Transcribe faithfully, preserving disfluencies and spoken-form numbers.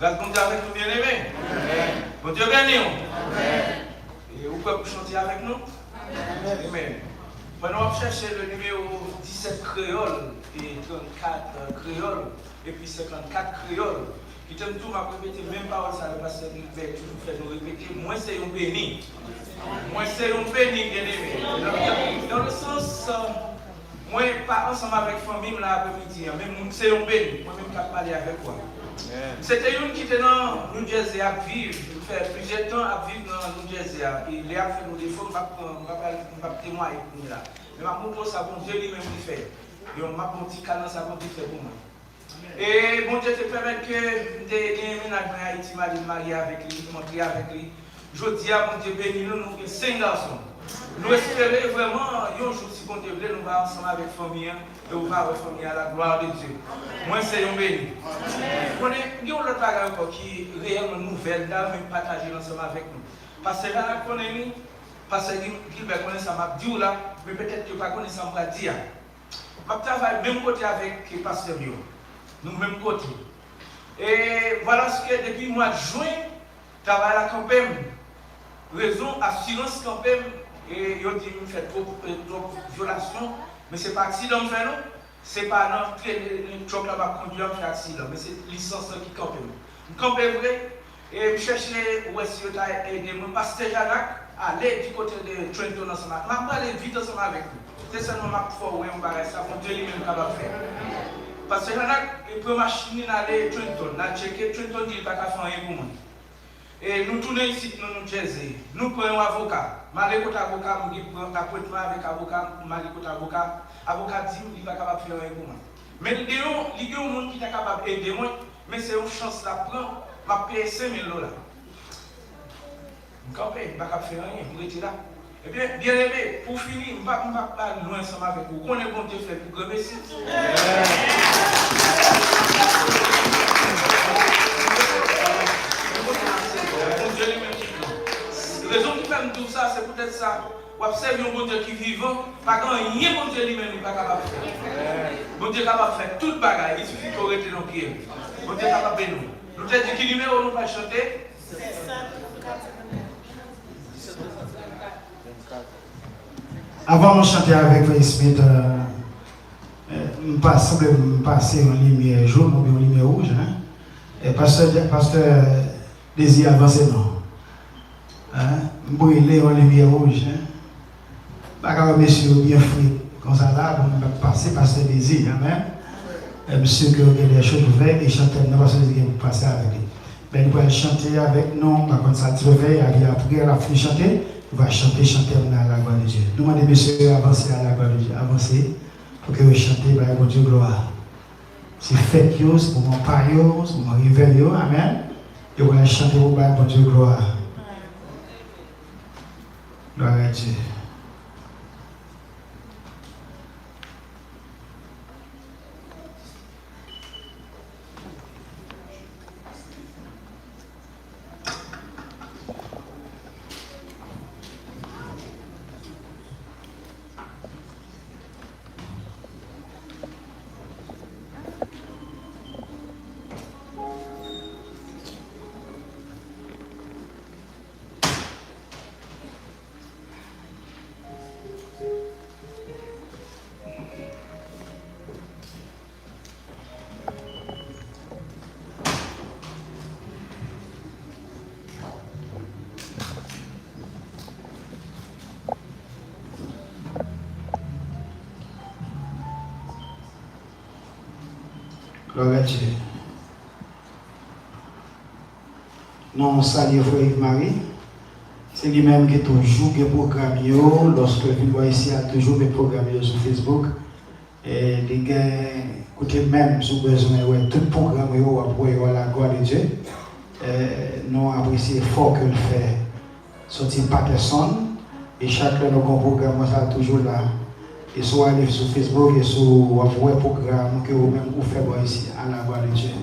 Gras Bondye avèk nou, byeneme. Bondye beni w. E ou prè pou chante avèk nou? Amen. Pandan w ap chèche le nimewo disèt kreyòl e trannkat kreyòl, epi senkannkat kreyòl, kite m di w, m ap repete menm pawòl sa le pastè Gilbert toujou fè nou repete, mwen se yon beni. Mwen se yon beni, byeneme. Dans le sens, euh, mwen pa ansanm avèk fanmi m la aprèmidi an, men m se yon beni, mwen menm k ap pale avèk ou a. M se te youn ki te nan New Jersey ap viv, m fè plizyè tan ap viv nan New Jersey a, e lè y ap fè nou defo, m p ap pran, m p ap al, m p ap temwaye kounye la. Men m ap montre w sa Bondye li menm li fè. Yo, m ap ba w ti kal nan sa Bondye fè pou mwen. E Bondye te pèmèt ke m te gen mennaj mwen Ayiti, m ale m marye avèk li, m antre avèk li. Jodi a, Bondye beni nou, nou gen senk gason. Nou espere vrèman, yon jou, si Bondye vle, nou va ansanm avèk fanmi an, e ou va wè fanmi an, la gloire de Dieu. Mwen se yon beni. Konnen, gen yon lòt bagay ankò ki reyèlman nouvèl, m ta renmen pataje l ansanm avèk nou. Pastè Janak konnen li, pastè Gil-, Gilbert konnen sa m ap di w la, men petèt yo pa konnen sa m pral di a. M ap travay menm kote avèk pastè m yo. Nou menm kote. E vwalaske depi mwa jen, travay la kanpe m. Rezon, asirans kanpe m. E yo di m fè twòp, e, twòp vyolasyon. Men se pa aksidan m fè non. Se pa nan trè-, tròk la m ap kondui a m fè aksidan. Men se lisans lan ki kanpe m. M kanpe vre. E m chèche wè si yo ta ede mwen. Pastè Janak ale di kote de Trenton ansanm ak, m ap prale vit ansanm avèk nou. Se sèlman m ap fè w wè yon bagay sa, Bondye li menm kapab fè. Pastè Janak, e, pran machin li, n ale Trenton, n al tcheke, Trenton di li pa ka fè anyen pou mwen. E nou tounen isit, nou, New Jersey. Nou pran yon avoka. M ale kote avoka, m gen pran apwentman avèk avoka, m ale kote avoka. Avoka di m li pa kapab fè anyen pou mwen. Men li gen yon, li gen yon moun ki ta kapab ede mwen, men se yon chans l ap pran, m ap peye senk mil dola. M kanpe, m pa kab fè anyen, m rete la. Ebyen, byeneme, pou fini, m pa, m pa, pa lwen ansanm avèk ou. Ou konnen Bondye fè pi gran mesi. Bondye li menm ki gran. Rezon ki fè m di w sa, se poutèt sa. W ap sèvi yon Bondye ki vivan, pa gen anyen Bondye li menm li pa kapab fè. Bondye kapab fè tout bagay, il suffit ke w rete nan pye l. Bondye kapab beni w. Nou te di ki nimewo nou pral chante? Avan nou chante avèk Frè Smith, euh, euh, m pa sanble m pase yon limyè jòn oubyen yon limyè wouj, en. E pastè, pastè Dezi avanse non. Hein? M brile yon limyè wouj, hein? M pa ka wè mesye yo byen fre konsa la, pou m pase pastè Dezi, amen. E m si ke yo gen de choz pou fè, e chantè m nan, pastè Dezi gen pou pase avèk li. Men li pral chante avèk nou, m pa konn sa l ti fè, epi apre l ap fin chante, nou va chante chantè m nan, à la gloire de Dieu. Nou mande mesye yo avanse, à la gloire de Dieu, avanse, pou ke yo chante, bay Bondye glwa. Se fèt yo, se moman pa yo, se moman revè yo. Amèn. Yo pral chante pou bay Bondye glwa. Glwa a Dye. Glwa a Dye. Nou salye frè Yves Marie. Se li menm ki toujou gen pwogram yo. Lòske l vin bò isi a, l toujou met pwogram yo sou Facebook. E li gen, koute menm, si w bezwen wè tout pwogram yo, w ap wè yo à la gloire de Dieu. E nou apresye efò ke l fè soti Patterson. E chak lè nou gen yon pwogram konsa, l toujou la. E si w ale sou Facebook, e si w ap wè pwogram ke ou menm ou fè bò isi, à la gloire de Dieu.